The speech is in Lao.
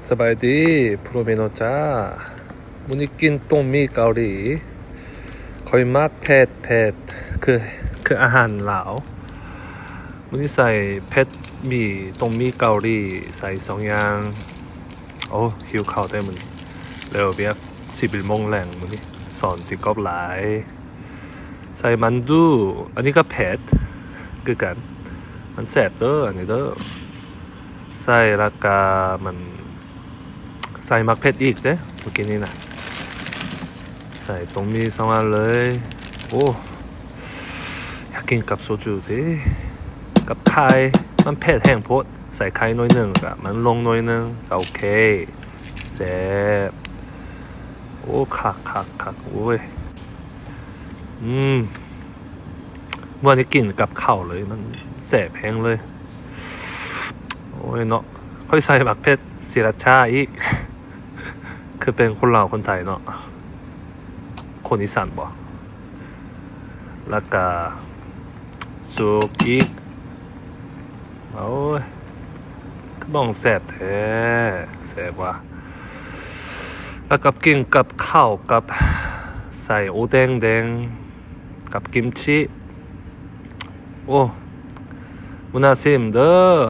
ສະບາຍດີ ພໍ່ແມ່ພີ່ນ້ອງຈ້າ. ມື້ນີ້ກິນຕົ້ມໝີ່ເກົາຫຼີ. ຂ້ອຍມັກເຜັດ ເຜັດ ຄື ຄືອາຫານລາວ. ມື້ນີ້ໃສ່ເຜັດໝີ່ ຕົ້ມໝີ່ເກົາຫຼີ ໃສ່ສອງຢ່າງ. ໂອ້ ຫິວເຂົ້າແທ້ມື້ນີ້ ແລ້ວວຽກສິບເອັດໂມງແລງມື້ນີ້ ສອນຕີກອບຫຼາຍ. ໃສ່ມັນດູ ອັນນີ້ກໍເຜັດຄືກັນ ມັນແຊບເດີ ອັນນີ້ເດີ. ໃສ່ ແລ້ວກະມັນ ໃສ່ໝາກເຜັດອີກເດ້ ມື້ກີ້ນີ້ນະ. ໃສ່ຕົ້ມໝີ່ສອງອັນເລີຍ. ໂອ້ ຢາກກິນກັບໂຊຈູຕິ ກັບໄຂ່. ມັນເຜັດແຮງໂພດ ໃສ່ໄຂ່ໜ້ອຍໜຶ່ງ ກະມັນລົງໜ້ອຍໜຶ່ງ ກະໂອເຄ ແຊບ. ໂອ້ ຄັກ ຄັກ ຄັກ ໂອ້ຍ. ອືມ ມື້ວານນີ້ກິນກັບເຂົ້າເລີຍ ມັນແຊບແຮງເລີຍ. ໂອ້ຍເນາະ ຂ້ອຍໃສ່ໝາກເຜັດສີລາຊາອີກ ຄືເປັນຄົນລາວຄົນໄທເນາະ ຄົນອີສານບໍ? ແລ້ວກະສຸກອີກ. ໂອ້ຍ ຄືບ້ອງແຊບແທ້ ແຊບວ່າ. ແລ້ວກັບກິນກັບເຂົ້າກັບໃສ່ໂອແດງແດງ ກັບກິມຈິ. ໂອ້ ມື້ໜ້າຊິມເດີ.